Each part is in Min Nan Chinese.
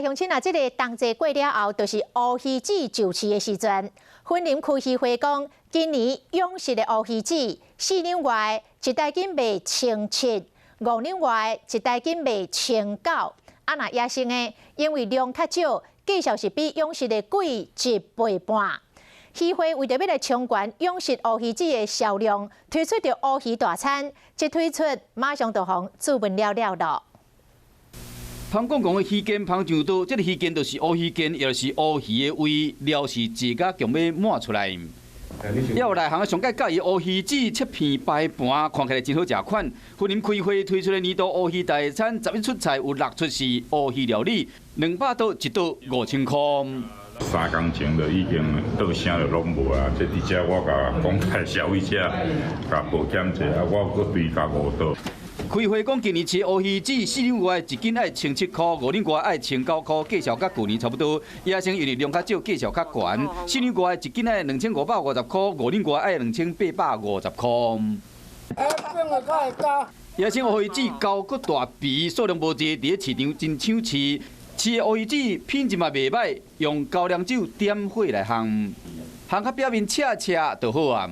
來鄉親啊，這个冬節過了後，就是烏魚子上市的時陣。雲林區漁會講，今年養殖的烏魚子4兩外一大斤賣1700，5兩外一大斤賣1900。啊，若野生的，因為量較少，價數是比養殖的貴一倍半。漁會為著欲來衝懸養殖烏魚子的銷量，推出著烏魚大餐，一推出馬上就予注文了了囉。芳講講的魚肩芳上桌，這个魚肩就是烏魚肩，抑就是烏魚的胃，料是濟甲強欲滿出來。猶有內行的上蓋佮意烏魚子切片擺盤，看起來真好食款。雲林開會推出的年度烏魚大餐，11出菜有六出是烏魚料理，200桌一桌5000箍。3工前就已經倒聲就攏無啊！這佇遮我共廣大消費者共報歉者，啊，我閣追加五桌。開會講，今年飼烏魚子4兩外一斤愛1700箍，5兩外愛1900箍，價數佮舊年差不多。野生因為量較少，價數較懸。4兩外一斤愛2550箍，5兩外愛2850箍。野生烏魚子厚閣大肥，數量無濟，佇咧市場真搶市。飼的烏魚子品質嘛袂䆀，用高粱酒點火來烘，烘較表面赤赤就好啊。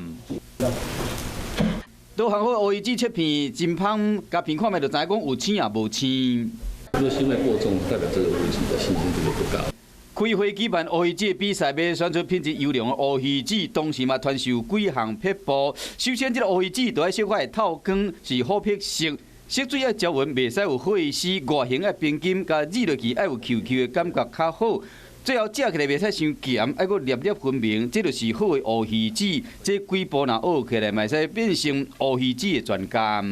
都烘好烏魚子切片真芳，共片看覓就知影講有青抑無青。如果腥味過重，代表這個烏魚子的新鮮度就不高。開會舉辦烏魚子比賽，欲選出品質優良的烏魚子，同時嘛傳授幾項撇步。首先，這个烏魚子著愛小可會透光，是琥珀色，色水愛焦勻，袂使有血絲，外形愛平均，共咬落去愛有 Q Q 的感覺較好。最後食起來袂使傷鹹，愛閣粒粒分明，這就是好的烏魚子。這幾步若學起來，嘛會使變成烏魚子的專家。